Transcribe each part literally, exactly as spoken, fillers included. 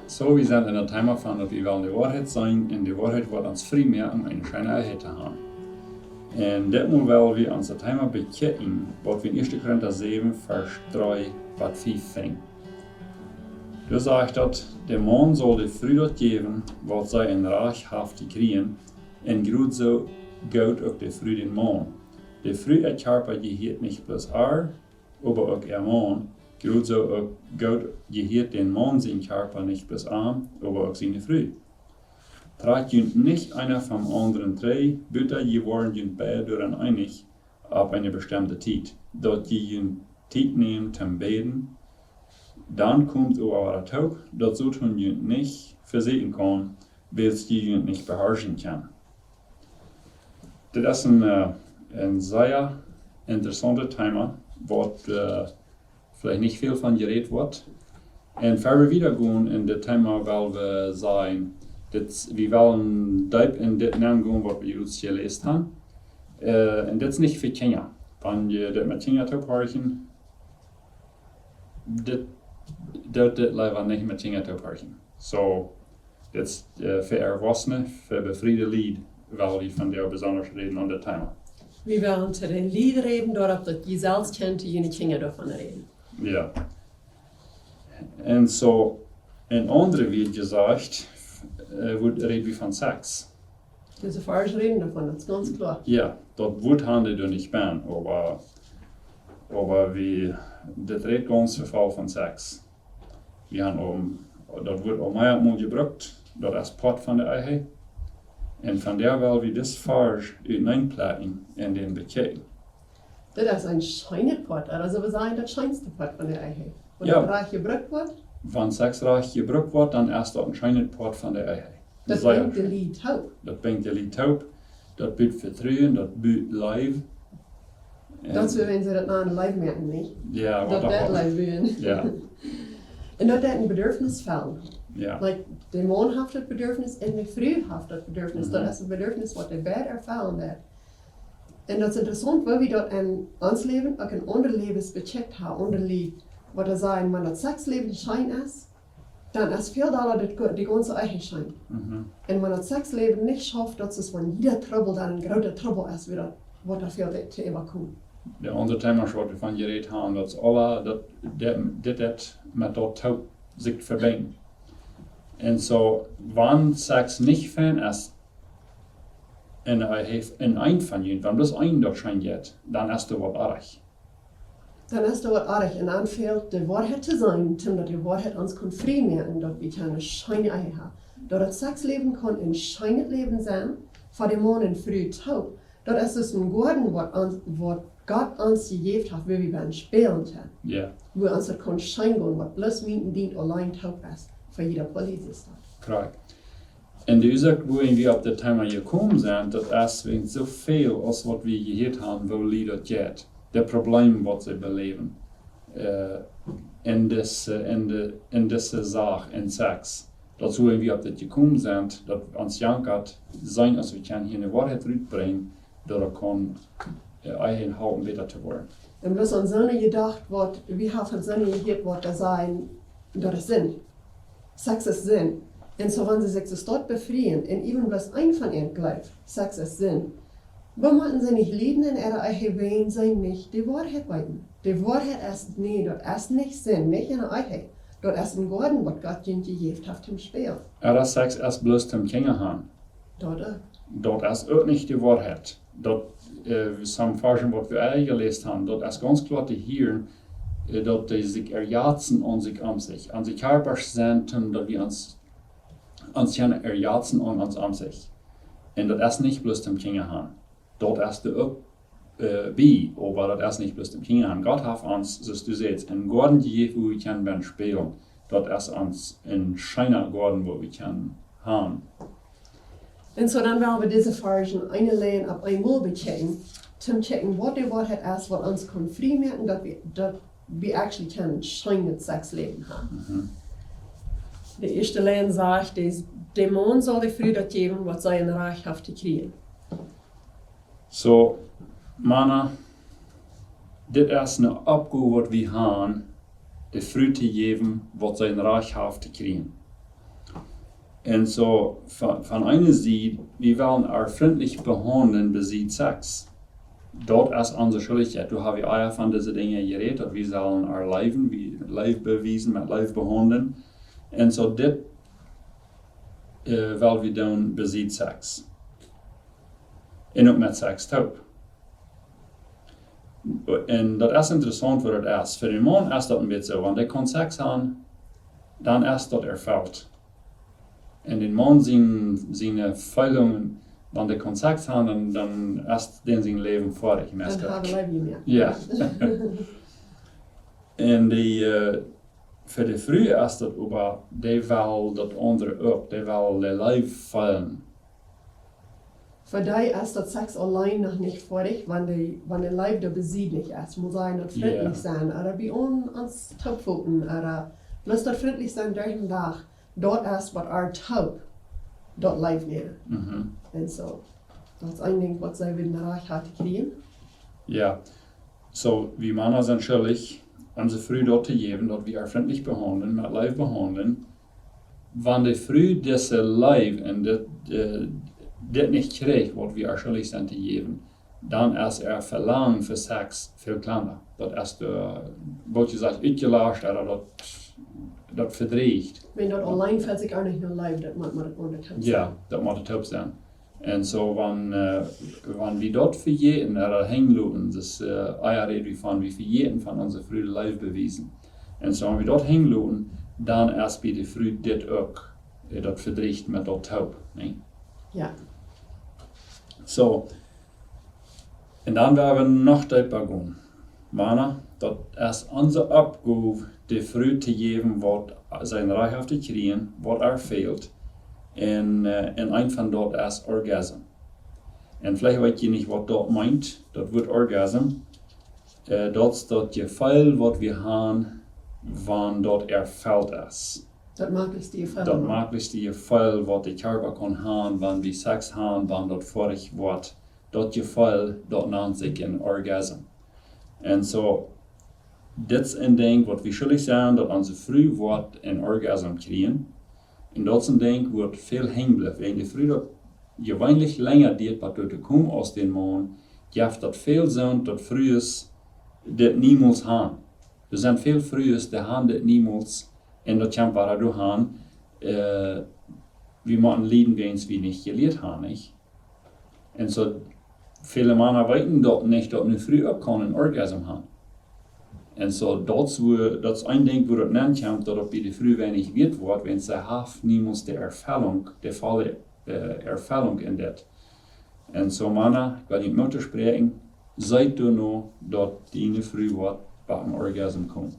Soo, wie sent en daut Thema von daut wie wellen de Woarheit seenen un de Woarheit woat ons frie moaken, om eene scheene Ehe to haben. Un dit Mol well wie ons daut Thema bekjikjen, waut wie en Ieeschte Korinta säwen, Varsch dree bat fief finjen. Doa sajcht daut: De Maun saul de Fru daut jäwen, waut see en Rajcht haft to kjrieen, un jrod soo goot uk de Fru dän Maun. De Fru äa Kjarpa jehieet nich bloos ar, oba uk äa Maun. Jrod soo uk goot jehieet dän Maun sien Kjarpa nich bloos am, oba uk siene Fru. Trakjt junt nich eena vom aundren trigj, buta jie woaren junt beid doaraun eenich opp eene bestemde Tiet, daut jie junt Tiet nämen toom bäden. Dan komt oba wada toop, daut Soton junt nich vesieekjen kaun, wiels jie junt nich beharschen kjennen. Dit es een, äh, een sea interessauntet Thema, waut, äh, veleicht nich väl von jerät woat. Un ea wie wieda gonen en dit Thema, well wie sajen, dit, wie wellen deep en dit nenn gonen, waut wie jrods jeläst haben. Äh, un dit es nich fa Kjinja. Wan jie dit met Kjinja toophorchen, dit, doot dit leewa nich met Kjinja toophorchen. Soo, dit es, äh, fa Erwachsene, fa befriede Lied, well wie von dee besonda räden aun dit Thema. Wie wellen to de Lied räden, doaropp daut jie selfst kjennen to june Kjinja doavon räden. Jo. Un soo, en aundre Wieed jesajcht, äh, woat, räd wie von Sex. Dise Varsch räden doavon, daut es gaunz kloa. Jo, daut woat han dee doa nich bie, oba, oba wie, dit rät gaunz väl von Sex. Wie haben, om, daut woat aul mea mol jebrukt, daut es Poat von de Ehe. Un von doa well wie dis Varsch uteneen plekjen un dän bekjikjen. Daut es een scheenet Poat, aulsoo wie sajen daut scheenste Poat von de Ehe. Wan Jo. daut rajcht jebrukt woat. Wan Sex rajcht jebrukt woat, dan es daut een scheenet Poat von de Ehe. Daut Sea. brinjt de Lied toop. Daut brinjt de Lied toop. Daut but Vetruen, daut but Leew. Daut es, wan see daut no een Leew moaken, nich? Jo, waut Daut daut deit woat. Leew buen. Jo. Un daut deit een Bedürfnis fellen. Jo. Like, de Maun haft daut Bedürfnis un de Fru haft daut Bedürfnis. Mhm. Daut es een Bedürfnis, waut dee beid erfellen deit. Un daut es interessaunt, woo wie daut en ons Läwen, uk en aundre Läwes bekjikjt haben, aundre Lied, waut dee sajen, wan daut Sexläwen scheen es, dan es väl dolla daut go-, de gaunze Ehe scheen. Mhm. Un wan daut Sexläwen nich schauft, daut es wan jieda Trubbel dan een groota Trubbel es, woo daut, waut doa fält to äwakomen. De aundre Thema, waut wie von jerät haben, daut es aula, daut, dit, dit, dit met daut toop sikj vebinjen. Un soo, wan Sex nich fein es, un hee haft en een von junt, wan bloos een daut scheen jeit, dan es doa waut oajch. Dan es doa waut oajch. Un dan fält de Woarheit to seenen, toom daut de Woarheit ons kaun frie moaken, daut wie kjennen scheene Ehe haben. Daut daut Sexläwen kaun een scheenet Läwen sennen, fa de Maun un Fru toop. Daut es dis een Goaden, waut ons, waut Gott ons jejäft haft, woo wie bennen spälen kjennen. Jo. Woo ons daut kaun scheen gonen, waut bloos mie un dien auleen toop es, fa jieda Poat es daut. Korrekt. Un de Uasoak, woo wie opp dit Thema jekomen sent, daut es wäajen soo väl aus waut wie jehieet haben, woo Lied daut jeit. De Problemen, waut see beläwen. Äh, en dise, en de, en dise Sach, en Sex. Daut es woo wie opp dit jekomen sent, daut ons jankat sennen, aus wie kjennen hia de Woarheit rutbrinjen, daut et kaun, äh, eenhaupen bäta to woaren. Un bloos aun soone jedocht, waut, wie haben von soone jehieet, waut doa sajen, daut es Sind. Sex es Sind. Un soo, wan see sikj soo doa befrieen, un even bloos een von an jleeft, Sex es Sind, dan motten see nich lieden un äare Ehe, wan see nich de Woarheit weeten. De Woarheit es, nä, daut es nich Sind, nich en de Ehe. Daut es een Goaden, waut Gott junt jejäft haft toom spälen. Äare Sex es bloos toom Kjinja haben. Daut uk. Daut es uk nich de Woarheit. Daut, äh, some Varschen, waut wie aul jeläst haben, daut es gaunz kloa to hieren, äh, daut dee sikj erjatzen aun sikj om sikj. Onse Kjarpasch sent, ähm, daut wie ons, ons kjennen erjatzen aun ons om sikj. Un daut es nich bloos toom Kjinja haben. Daut es doa uk, äh, bie, oba daut es nich bloos toom Kjinja haben. Gott haft ons, soo aus du sajchst, een Goaden jejäft, woo wie kjennen bennen spälen. Daut es ons een scheena Goaden, woo wie kjennen haben. Un soo dan well wie dise Varschen eenen Lien opp eemol bekjikjen, toom kjikjen, waut de Woarheit es, waut ons kaun frie moaken, daut wie, daut wie actually kjennen scheenet Sexläwen haben. Mhm. De ieeschte Lien sajcht, de, de Maun saul de Fru daut jäwen, waut see en Rajcht haft to kjrieen. Soo, Mana, dit es eene Oppgow, waut wie haben, de Fru to jäwen, waut see en Rajcht haft to kjrieen. Un soo, von, von eene Sied, wie wellen ar frintlich behaundlen bie Sied Sex. Daut es onse Schuldichkjeit. Doa hab wie ea von dise Dinja jerät, daut wie sellen ar leewen, wie Leew bewiesen, met Leew behaundlen. Un soo dit, äh, well wie doonen bie Sied Sex. Un uk met Sex toop. Un daut es interessaunt, woo daut es. Fa dän Maun es daut een bät soo, wan dee kaun Sex haben, dan es daut erfelt. Un dän Maun sien, siene Feelungen, wan dee kaun Sex haben, dan, dan es dän sien Läwen foadich, Dan meist. Haben wir Leben mehr. Jo. Un dee, äh, fa de Fru es daut oba, dee well daut aundre uk, dee well de Leew feelen. Fa dee es daut Sex auleen noch nich foadich, wan de, wan de Leew doa bie Sied nich es. Mott sennen daut Jo. frintlich sennen, ooda bie ons, ons toopfoten, ooda bloos daut frintlich sennen derch dän Dach, daut es waut ar toop, daut Leew nämen. Mhm. Un soo, daut es een Dinkj waut see wada rajcht haft to kjrieen. Jo. Soo, wie Mana sent schullich, onse Fru daut to jäwen, daut wie ar frintlich behaundlen, met Leew behaundlen. Wan de Fru dise Leew un dit, äh, dit nich kjricht, waut wie ar schullich sent to jäwen, dan es äa Velangen fa Sex väl kjlanda. Daut es de, waut jie sajen, utjelascht, ooda daut, daut vedrieecht. Wan daut auleen felt sikj uk nich no Leew, daut mott, mott daut aundre toop Jo, sennen. Daut mott toop sennen. Un soo, wan, äh, wan wie daut vejäten, ooda henjloten, daut, äh, ea räd wie von, wie vejäten von onse Fru Leew bewiesen. Un soo, wan wie daut henjloten, dan es bie de Fru dit uk, äh, daut vedrieecht met daut toop, nä? Jo. Soo, un dan woa wie noch deepa gonen. Mana, daut es onse Oppgow, de Fru to jäwen, waut see rajcht haft to kjrieen, waut ar fält. Un, äh, un eent von daut es Orgasm. Un veleicht weet jie nich, waut daut meent, daut Wuat Orgasm. Äh, daut es daut Jefeel, waut wie haben, wan daut erfelt es. Daut maklichste Jefeel. Daut maklichste Jefeel, waut de Kjarpa kaun haben, wan wie Sex haben, wan daut foadich woat. Daut Jefeel, daut nant sikj een Orgasm. Un soo, dit es een Dinkj, waut wie schullich sent, daut onse Fru woat een Orgasm kjrieen. Un daut es een Dinkj, waut väl henjen blift. Wan de Fru daut jeweenlich lenja diet, waut doa to komen aus dän Maun, jeft daut väl soont, daut Frues dit niemols haben. Doa sent väl Frues, dee haben dit niemols, un daut kjemt wada doaraun, äh, wie motten lieden, wäajens wie nich jelieet haben, nich? Un soo, väle Mana weeten daut nich, daut eene Fru uk kaun een Orgasm haben. Un soo, daut es wua, daut es een Dinkj, wua daut nenkjemt, daut daut bie de Fru weinich wieet woat, wan see haft niemols de Erfelunk, de volle, äh, Erfelunk en dit. Un soo, Mana, ekj well junt Moot toospräakjen, seet doano, daut diene Fru woat bie een Orgasm komen.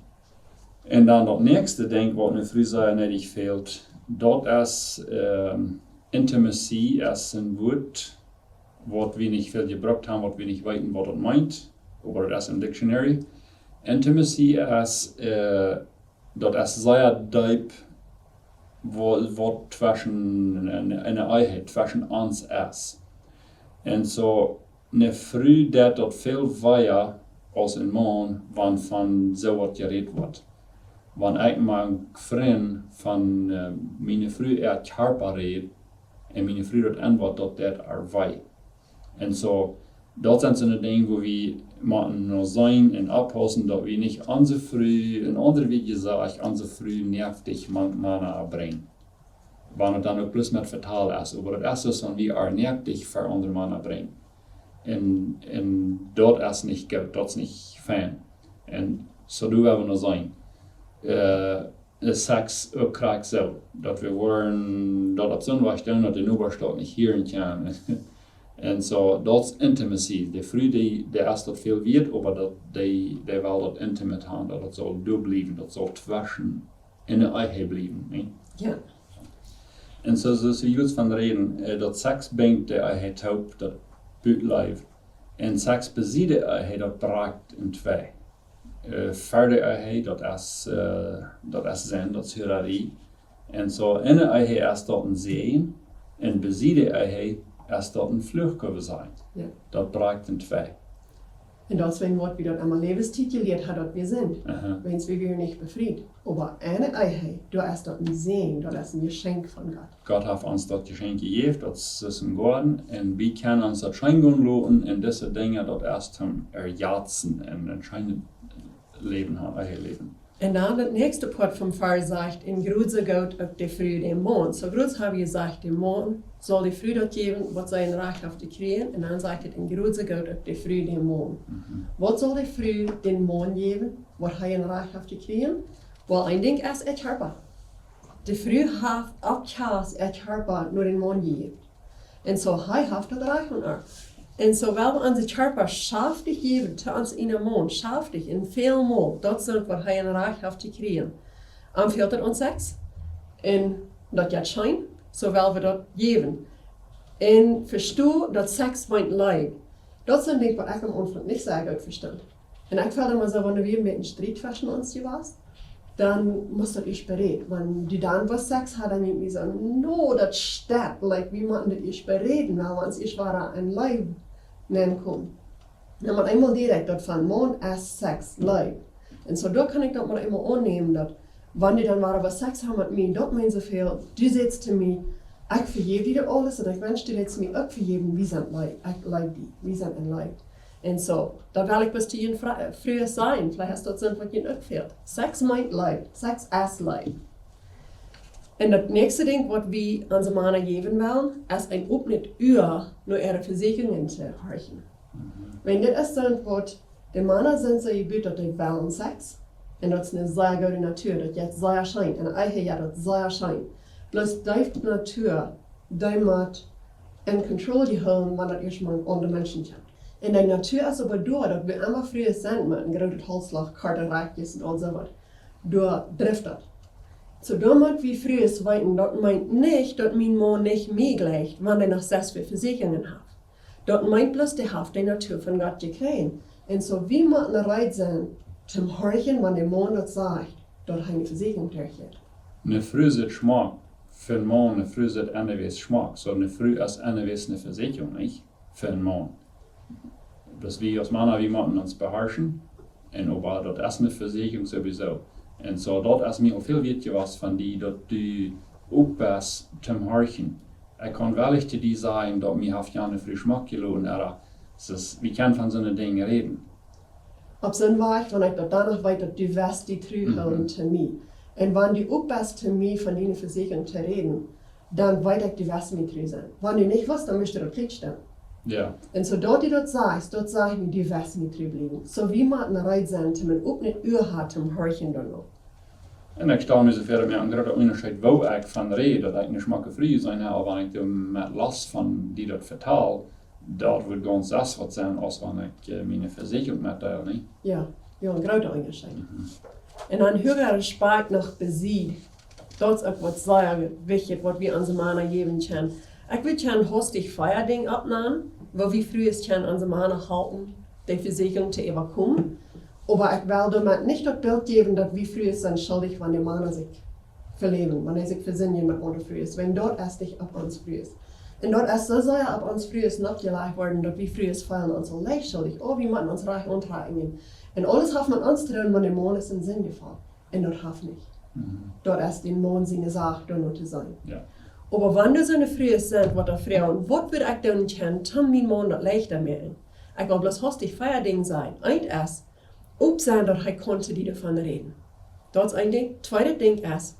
Un dan daut näakjste Dinkj, waut eene Fru sea needich fält, daut es, ähm, intimacy, es een Wuat, waut wie nich väl jebrukt haben, waut wie nich weeten, waut daut meent, oba daut es em Dictionary. Intimacy es, äh, daut es sea deep, wa-, waut tweschen, en, en de Ehe, tweschen ons es. Un soo, eene Fru deit daut väl wea aus een Maun, wan von soo waut jerät woat. Wan ekj met Frind von, äh, miene Fru äa Kjarpa räd, un miene Fru daut enwoat, daut deit ar wee. Un soo, daut sent soone Dinja, wua wie motten no seenen un oppaussen, daut wie nich onse Fru, en aundre Wieed jesajcht, onse Fru neftich mank Mana brinjen. Wan et dan uk bloos met Vetal es, oba daut es soo, wan wie ar neftich fa aundre Mana brinjen. Un, un daut es nich goot, daut es nich fein. Un soo doo wie no seenen. Äh, de Sex uk krakjt soo. Daut wie woaren daut opp soon Wajch doonen, daut de Nobasch daut nich hieren kaun. Un soo, daut es intimacy. De Fru, dee, dee es daut väl wieet, oba daut, dee, dee well daut intimate haben, daut daut saul doa bliewen, daut saul tweschen en de Ehe bliewen, nä? Jo. Un soo, soo aus wie jrod von räden, äh, daut Sex binjt de Ehe toop, daut but Leew. Un Sex besied de Ehe, daut brakjt en twee. Äh, ver de Ehe, daut es, äh, daut es Sind, daut es Hurarie. Un soo, en de Ehe es daut een Säajen, un besied de Ehe es daut een Fluch, kjenn wie sajen. Jo. Daut brakjt en twee. Un daut es wäajen waut wie daut emma Läwenstiet jelieet haben, daut wie sent. Aha. Wäajen wie wieren nich befriet. Oba enne Ehe, doa es daut een Säajen, daut es een Jeschenkj von Gott. Gott haft ons daut Jeschenkj jejäft, daut es een Goaden, un wie kjennen ons daut scheen gonen loten, un dise Dinja, daut es toom erjatzen un een scheenet Läwen haben, Eheläwen. Un dan daut näakjste Poat vom Varsch sajcht, un jrod soo goot uk de Fru dän Maun. Soo jrod hab wie jesajcht, de Maun saul de Fru daut jäwen, waut see een Rajcht haft to kjrieen. Un dan sajcht et, un jrod soo goot uk de Fru dän Maun. Mhm. Waut saul de Fru dän Maun jäwen, waut hee een Rajcht haft to kjrieen? Well, een Dinkj es äa Kjarpa. De Fru haft opp Kjast äa Kjarpa no dän Maun jejäft. Un soo, hee haft daut Rajcht aun äa. Un soo well wie onse Kjarpa schaftich jäwen to onsen Maun, schaftich un väl mol, daut es waut hee een Rajcht haft to kjrieen. Am fält et aun Sex. Un daut jeit scheen, soo well wie daut jäwen. Un vesto daut Sex meent Leew. Daut sent Dinja waut ekj aum Aunfank nich sea goot vestunt. Un ekj feeld emma soo, wan wie een bät Striet tweschen ons jewast, dan must daut ieescht berät. Wan du dan waut Sex hast, dan denkj ekj soo, no, daut steit, like, wie motten daut ieescht beräden, wiels wie ons ieescht wada enn Leew nämen kjennen. Dan mau eemol direkt daut von Maun es Sex, Leew. Un soo, doa kaun ekj daut mau eemol aunnämen, daut wan du dan wada waut Sex hast met mie, daut meent soo väl, du sajchst to mie, ekj vejeff die daut aules, un ekj wensch, du deetst mie uk vejäwen, wie sent Leew, ekj leew die, wie sent enn Leew. Un soo, daut well ekj bloos to june Fru-, Frues sajen, veleicht es daut soo waut junt uk fält. Sex meent Leew, Sex es Leew. Un daut näakjste Dinkj waut wie onse Mana jäwen wellen, es een opnet Ua no äare Vesieekjungen to horchen. Mhm. Wiels dit es soo waut, de Mana sent soo jebut daut dee wellen Sex, un daut es eene sea goode Natua, daut jeit sea scheen, un eejentlich jeit daut sea scheen. Bloos dee Natua, dee mott enn Kontroll jehoolen, wan daut ieescht mau aun de Menschen kjemt. Un de Natua es oba doa, daut wie emma Frues sent met een grootet Haulslock, korte Rakjes un aul soo waut. Doa drift daut. Soo, doa mott wie Frues weeten, daut meent nich, daut mien Maun nich mie jleicht, wan hee noch sest väl Vesieekjungen haft. Daut meent bloos, dee haft de Natua von Gott jekjräajen. Un soo, wie motten reed sennen, toom horchen, wan de Maun daut sajcht, daut hee eene Vesieekjunk derchjeit. Eene Fru sitt schmock, fa een Maun, eene Fru sitt eenwäajes schmock. Soo, eene Fru es eenwäajes eene Vesieekjunk, nich? Fa een Maun. Daut wie aus Mana, wie motten ons beharschen. Un oba daut es eene Vesieekjunk sowieso. Un soo, daut es mie aul väl wieet jewast von die, daut du op best toom horchen. Ekj kaun wellich to die sajen, daut mie haft jane Fru schmock jeloten, oba daut es, wie kjennen von soone Dinja räden. Opp soon Wajch, wan ekj daut dan noch weet, daut du west die tru hoolen to mie. Un wan du op best to mie von diene Vesieekjunk to räden, dan weet ekj, du west mie tru sennen. Wan du nich west, dan must du daut kjrieen. Jo. Un soo daut du daut sajchst, daut sajcht mie, du west mie tru bliewen. Soo, wie motten reed sennen, toom een opnet Ua haben, toom horchen doano. Un ekj stal mie soo väa, daut mie een groota Unjascheet, woo ekj von räd, daut ekj eene schmocke Fru seenen well, oba wan ekj doa met Lust von die daut vetal, daut woat gaunz aundasch waut sennen, aus wan ekj, eh, miene Vesieekjunk metdeel, nä? Jo, jo, een groota Unjascheet. Mhm. Un een huaga Respakjt no Besied, daut es uk waut sea wichtich, waut wie onse Mana jäwen kjennen. Ekj well kjeen hastich Feiadinj oppnämen, woo wie Frues kjennen onse Mana halpen, de Vesieekjunk to äwakomen. Oba ekj well doamet nich daut Bilt jäwen, daut wie Frues sent schuldich, wan de Mana sikj veläwen, wan see sikj vesindjen met aundre Frues. Wiels daut es nich opp ons Frues. Un daut es soo sea opp ons Frues nopp jelajcht worden, daut wie Frues feelen ons soo leicht schuldich. Oh, wie motten ons rajcht auntrakjen. Un aules haft met ons to doonen, wan de Maun es enn Sind jefollen. Un daut haft nich. Mhm. Daut es dän Maun siene Sach, doano to sennen. Jo. Oba wan doa soone Frues sent, waut doa froagen, waut wudd ekj doonen kjennen, toom mienen Maun daut leichta moaken? Ekj well bloos hastich Feiadinj sajen. Eent es, op sennen, daut hee kaun to die doavon räden. Daut es een Dinkj. Tweedet Dinkj es,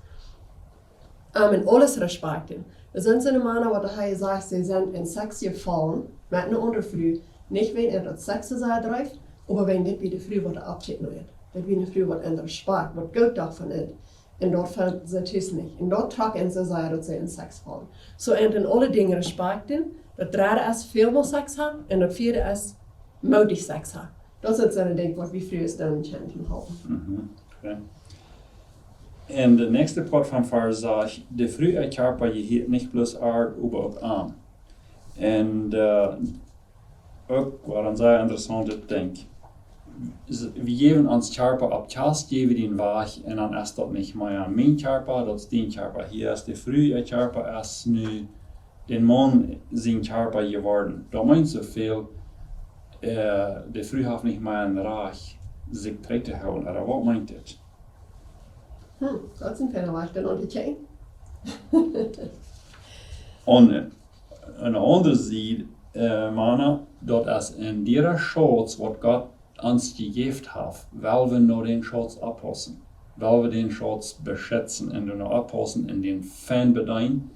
am enn aules Respakjt jäwen. Doa sent soone Mana, waut hee sajcht, see sent enn Sex jefollen met eene aundre Fru. Nich wäajen daut Sex soo sea dreef, oba wäajen daut wia de Fru, waut hee oppkjikjt no an. Daut wia eene Fru, waut an Respakjt, waut goot docht von an. Un daut feeld see tus nich. Un daut trock an soo sea, daut see enn Sex follen. Soo, enn aule Dinja Respakjt jäwen, daut dredde es väl mol Sex haben, un daut vieede es moodich Sex haben. Daut sent soone Dinkj, waut wie Frues doonen kjennen halpen. Mhm, okay. Un de näakjste Poat vom Varsch sajcht, de Fru äa Kjarpa jehieet nich bloos ar, oba uk am. Un, eh, uk waut een sea interessauntet Dinkj. S-, wie jäwen ons Kjarpa opp Kjast, jäwen wie dän wajch, un dan es daut nich mea mien Kjarpa, daut es dien Kjarpa. Hia es de Fru äa Kjarpa, es nu dän Maun sien Kjarpa jeworden. Daut meent soo väl, äh, de Fru haft nich mea een Rajcht, sikj trigj to hoolen, ooda waut meent dit? Hm, daut es een feiner Wajch, dan aun to kjikjen. Un, äh, aun de aundre Sied, äh, Mana, daut es een diera Schauz, waut Gott ons jejäft haft, wiels wie no dän Schauz oppaussen, wiels wie dän Schauz beschitzen un doa no oppaussen un dän fein bedeenen.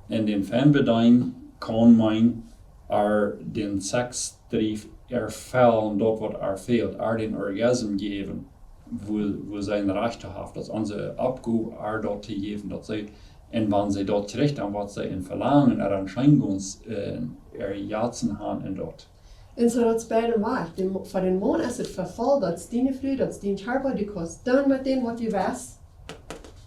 Un dän fein bedeenen kaun meenen, ar dän Sexdrift erfellen, daut waut ar fält, ar dän Orgasm jäwen, wua, wua see een Rajcht haft. Daut es onse Oppgow, ar daut to jäwen, daut see, un wan see daut kjricht, dan woat see een Velangen, ar een Scheengonen, äh, äa Hoat haben en daut. Un soo daut es bie dän Wajch. Dän Mo-, fa dän Maun es et Vefall, daut es diene Fru, daut es dien Kjarpa, du kaust doonen met dän waut du west.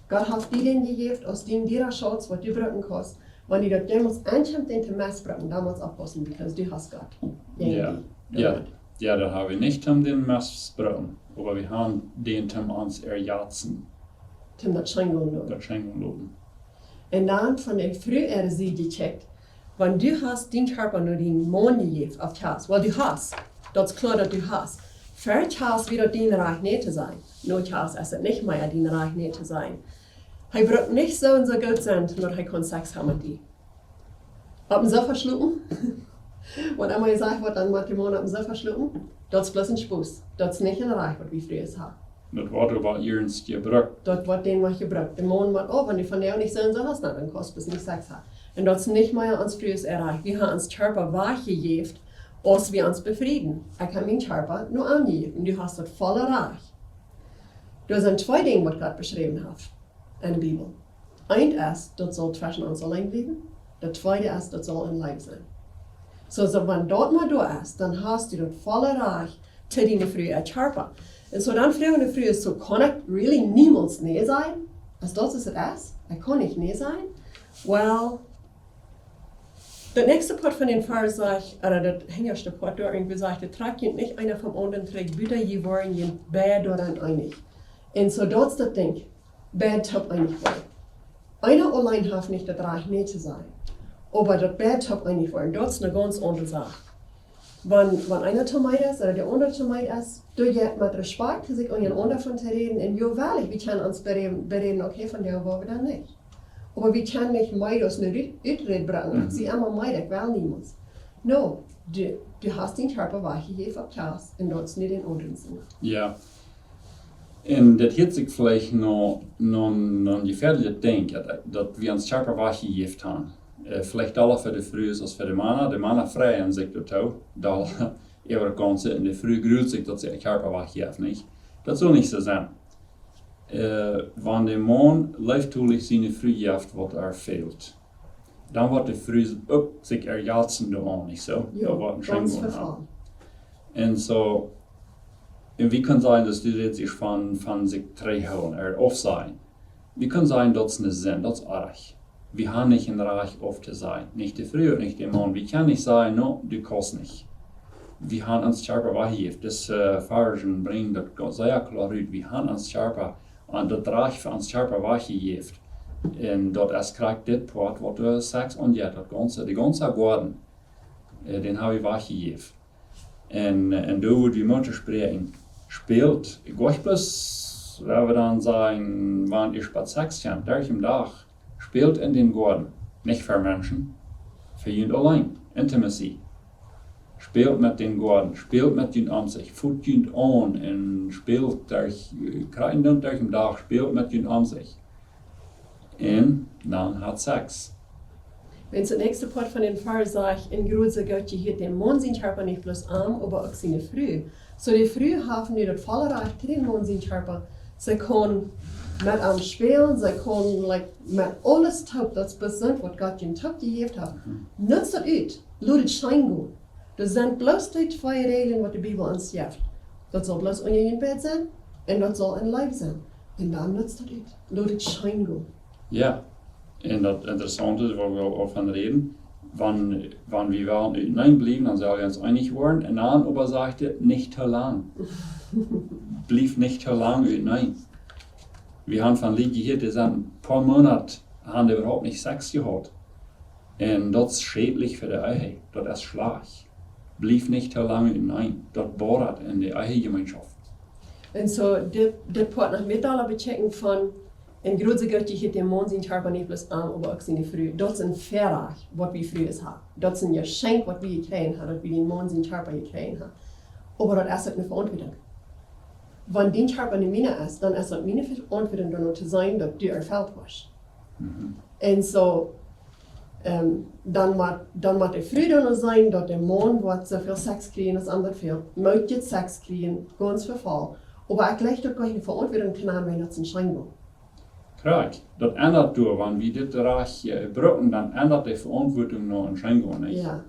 Gott haft die dän jejäft aus dien diera Schauz, waut du brucken kaust. Wan die daut jemols enkjemt, dän to mesbrucken, dan motst oppaussen, because du hast Gott. Jo. Jo. Jo, daut hab wie nich om dän mesbrucken, oba wie haben dän om ons erjatzen. Om daut Scheengonen doonen. Daut Scheengonen doonen. Un dan von de Fru äare Sied jekjikjt, wan du hast dien Kjarpa no dien Maun jejäft, ooda hast, well, du hast, daut es kloa daut du hast. Ver hast wia daut dien Rajcht nä to sajen. No hast es et nich mea dien Rajcht nä to sajen. Hee brukt nich soo un soo goot sennen, daut hee kaun Sex haben met die. Opp een Sofa schlopen? Waut emma jie sajen, waut dan met dän Maun opp een Sofa schlopen? Daut es bloos een Spos. Daut es nich een Rajcht, waut wie Frues haben. Daut woat oba iernst jebrukt. Daut woat dän mol jebrukt. De Maun mott, oh, wan du von dee nich soo un soo hast, na, dan kaust du nich Sex haben. Un daut es nich mea ons Frues äa Rajcht. Wie haben ons Kjarpa wajchjejäft, aus wie ons befrieden. Ekj hab mien Kjarpa no am jejäft. Un du hast daut volle Rajcht. Doa sent twee Dinja, waut Gott beschräwen haft en de Bibel. Eent es, daut saul tweschen ons auleen bliewen. Daut tweede es, daut saul en Leew sennen. Soo, soo, wan daut mol doa es, dan hast du daut volle Rajcht to diene Fru äa Kjarpa. Un soo dan froagen de Frues, soo, kaun ekj really niemols nä sajen? Aus daut es et es, ekj kaun nich nä sajen? Well, daut näakjste Poat von dän Varsch sajcht, ooda daut hinjaschte Poat doa irjentwua sajcht, daut trakjt junt nich eena vom aundren trigj, buta jie woaren junt beid doaraun eenich. Un soo daut es daut Dinkj, beid toop eenich woaren. Eena auleen haft nich daut Rajcht nä to sajen. Oba daut beid toop eenich woaren, daut es ne gaunz aundre Sach. Wan, wan eena to meed es, ooda de aundra to meed es, doo jie et met Respakjt, sikj unjarenaunda von to räden, un jo, werkjlich, wie kjennen ons beräden, beräden, okay, vondoag woa wie dan nich. Oba wie kjennen nich meed aus ne Ut-, Uträd brucken, ekj sie emma meed, ekj well niemols. No, du, du hast dien Kjarpa wajchjejäft opp Kjast, un daut es nu dän aundren sien. Jo. Un daut hieet sikj veleicht no, no, no een jefäadlichet Dinkj, daut, daut wie ons Kjarpa wajchjejäft haben. Äh, veleicht dolla fa de Frues aus fa de Mana. De Mana freien sikj doatoo, dolla äwa daut Gaunze. Un de Fru grult sikj, daut see äa Kjarpa wajchjeft, nich? Daut saul nich soo sennen. Äh, wan de Maun leeftolich siene Fru jeft, waut ar fält, dan woat de Fru uk sikj erjatzen doaraun, nich soo? Jo, daut woat een gaunz Scheengonen haben. Vefall. Un soo, un wie kjennen sajen, daut du rätst von, von sikj trigjhoolen, ooda aufsajen. Wie kjennen sajen, daut es ne Sind, daut es oaj. Wie haben nich een Rajcht auftosajen. Nich de Fru, nich de Maun. Wie kjennen nich sajen, no, du kaust nich. Wie haben ons Kjarpa wajchjejäft. Dise, äh, Varschen brinjen daut go-, sea kloa rut. Wie haben ons Kjarpa, un daut Rajcht fa ons Kjarpa wajchjejäft. Un daut es krakjt dit Poat, waut doa Sex aunjeit, daut gaunze, de gaunze Goaden, äh, dän hab wie wajchjejäft. Un, äh, un doa wudd wie Muttasch spräakjen. Spält, ekj wudd bloos, wan wie dan sajen, wan jie bie Sex sent, derch dän Dach, spält en dän Goaden. Nich ver Menschen, fa junt auleen. Intimacy. Spält met dän Goaden, spält met junt om sikj, foot junt aun un spält derch, äh, krakjt dan derch dän Dach, spält met junt om sikj. Un dan hat Sex. Wan daut näakjste Poat von dän Varsch sajcht, un grod soo goot jehieet dän Maun sien Kjarpa nich bloos am, oba uk siene Fru. Soo de Fru haft nu daut volle Rajcht to dän Maun sien Kjarpa. See kaun met am spälen, see kaun, like, met aules toop, daut es besonda waut Gott junt toop jejäft haft. Mhm. Nutzt daut ut, lot et scheen gonen. Daut sent bloos dee twee Räajlen waut de Bibel ons jeft. Daut saul bloos unja junt beid sennen un daut saul en Leew sennen. Un dan nutzt daut ut. Lot et scheen gonen. Jo. Un daut Interessaunte es, wua wie aul von räden, wan, wan wie wellen uteneen bliewen, dan sell wie ons eenich woaren. Un dan oba sajcht et, nich too lang. Bliewt nich too lang uteneen. Wie haben von Lied jehieet, dee sent een poa Moonat, haben dee äwahaupt nich Sex jehaut. Un daut es schädlich fa de Ehe. Daut es schlajcht. Blieft nich too lang utenaunda. Daut boat en de Ehejemeenschoft. Un soo, dit, dit Poat noch mea dolla bekjikjen von, un groot soo goot jehieet däm Maun sien Kjarpa nich bloos aun, oba uk siene Fru. Daut es een Väarajcht, waut wie Frues haben. Daut es een Jeschenkj, waut wie jekjräajen haben, daut wie dän Maun sien Kjarpa jekjräajen haben. Oba daut es uk eene Veauntwuatunk. Wan dien Kjarpa nich miena es, dan es daut miene Veauntwuatunk, doano to seenen, daut du erfelt woascht. Mhm. Un soo, ähm, dan mott, dan mott de Fru doano seenen, daut de Maun woat soo väl Sex kjrieen aus am daut fält. Mott je Sex kjrieen, gaunz vefoll. Oba ekj jleich daut goa nich de Veauntwuatunk to nämen, wan daut es een Scheengonen. Krakjt. Daut endat doa, wan wie dit Rajcht, äh, brucken, dan endat de Veauntwuatunk no een Scheengonen, nich? Jo.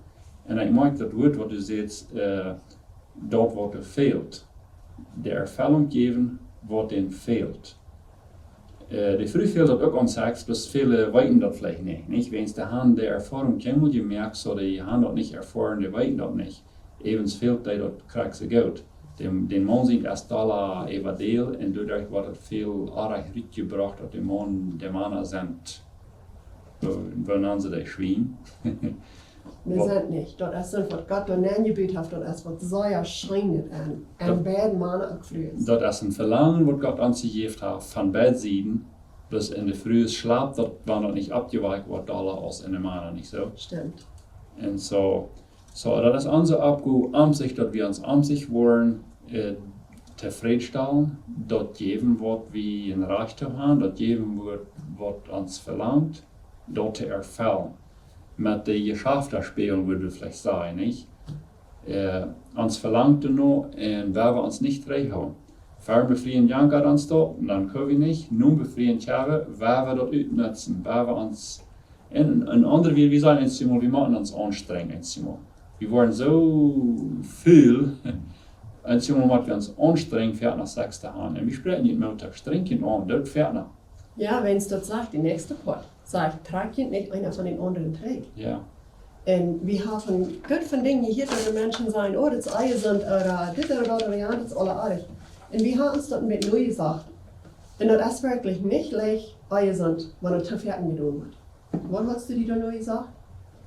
Un ekj moak daut Wuat, waut du sajchst, äh, daut waut doa fält. De Erfellunk jäwen, waut dän fält. Äh, de Fru fält daut uk aun Sex, bloos väle weeten daut veleicht nich, nich? Wiels dee haben de Erfoarunk kjeenmol jemoakt, soo dee haben daut nich erfoaren, dee weeten daut nich. Äwent fält dee daut krakjt soo goot. Däm, däm Maun sient es dolla äwadäl un doaderch woat daut väl oajch rutjebrocht, daut de Maun, de Mana sent, äh, woo nanen see dee, Schwien? Dee sent nich. Daut es daut, waut Gott doa nenjebut haft, daut es waut sea scheenet aun, aun beid Mana un Frues. Daut es een Velangen, waut Gott ons jejäft haft, von beid Sieden. Bloos en de Frues schlapt daut, wan daut nich oppjewakjt woat, dolla aus en de Mana, nich soo? Stimmt. Un soo, soo, daut es onse Oppgow, om sikj, daut wie ons om sikj woaren, äh, tofrädstalen, daut jäwen, waut wie een Rajcht haben, daut jäwen, waut, waut ons velangt, daut to erfellen. Met de Jeschafta spälen, wudd wie veleicht sajen, nich? Äh, ons velangt doano un wie woaren ons nich trigjhoolen. Ver befrieen jankat ons daut, un dan kjenn wie nich, nu befrieen, tja, wie woaren daut utnutzen, wie woaren ons, en, en aundre Wieed, wie sajen eemol, wie motten ons aunstrenjen eemol. Wie woaren soo väl, eemol motten wie ons aunstrenjen, fa no Sex to haben. Un wie spräakjen nich mea, daut strenjt aun, daut fa no Jo, wiels daut sajcht, de näakjste Poat, sajcht, trakjt junt nich eena von dän aundren trigj. Jo. Un wie haben goot von Dinja jehieet, daut de Menschen sajen, oh, daut es onjesunt, ooda dit ooda daut ooda jant, daut es aules oajch. Un wie haben ons daut een bät neu jesajcht. Un daut es werkjlich nich leicht onjesunt, wan daut too foaken jedonen woat. Waut hast du die dan neu jesajcht?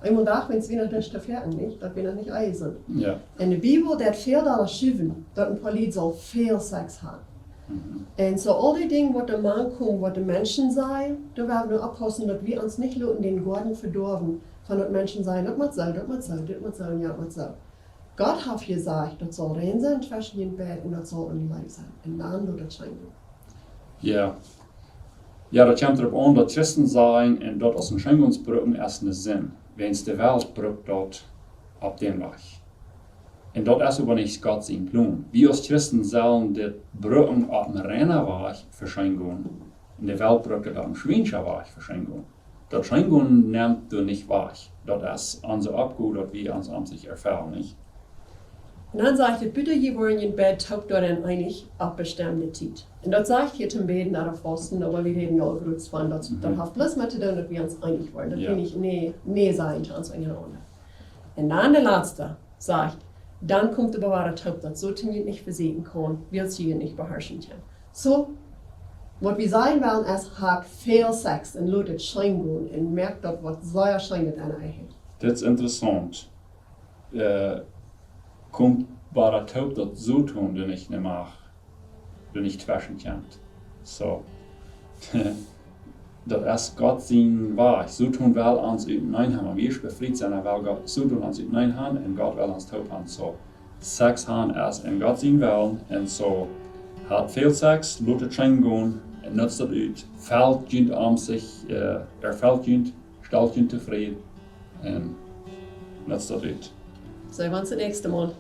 Eemol dach, wan wie noch nich too foaken, nich? Daut wie noch nich onjesunt. Jo. Un de Bibel, dee haft väl doaraun jeschräwen, daut een Poa Lied saul väl Sex haben. Mhm. Un soo aul dee Dinja, waut doa mankomen, waut de Menschen sajen, doa woa wie nu oppaussen, daut wie ons nich loten dän Goaden vedoawen, von daut Menschen sajen, daut mott soo, daut mott soo, dit mott soo, un jo, daut mott soo. Gott haft jesajcht, daut saul rein sennen tweschen junt beid un daut saul en Leew sennen. Un dan woat daut scheen. Jo. Jo, daut kjemt doaropp aun, daut Christen sajen un daut aus een Scheengonen brucken es eene Sind. Wiels de Welt brukt daut opp dän Wajch. Un daut es oba nich Gott sien Plon. Wie aus Christen sellen dit brucken opp eenen reinen Wajch fa Scheengonen. Un de Welt brukt daut opp eenen schwienschen Wajch fa Scheengonen. Daut Scheengonen nemt doa nich wajch. Daut es onse Oppgow, daut wie ons om sikj erfellen, nich? Un dan sajcht et, bitte, jie woaren junt beid toop doaraun eenich opp bestemde Tiet. Un daut sajcht hia toom Bäden ooda Fausten, oba wie räden aul groot von, daut, Mhm. daut haft bloos met to doonen, daut wie ons eenich woaren. Daut Jo. wie nich, nä, nä sajen to ons unjarenaunda. Un dan de latste sajcht, dan kjemt de Bewoarer toop, daut Soton junt nich vesieekjen kaun, wiels jie junt nich beharschen kjennen. Soo, waut wie sajen wellen es, habt väl Sex un lot et scheen gonen un moakt daut waut sea scheen met eene Ehe. Daut es interessaunt. Äh, kjemt bie daut toop, daut Soton doa nich ne Macht, doa nich tweschen kjemt. Soo. Daut es Gott sien Wajch. Soton well ons utenaunda haben. Wan wie befriet sent, dan well Gott, Soton ons utenaunda haben un Gott well ons toop haben. Soo, Sex haben es en Gott sien Wellen. Un soo, habt väl Sex, lot et scheen gonen un nutzt daut ut. Felt junt om sikj, äh, erfelt junt, stalt junt tofräd un nutzt daut ut. Seenen wie ons daut näakjste Mol.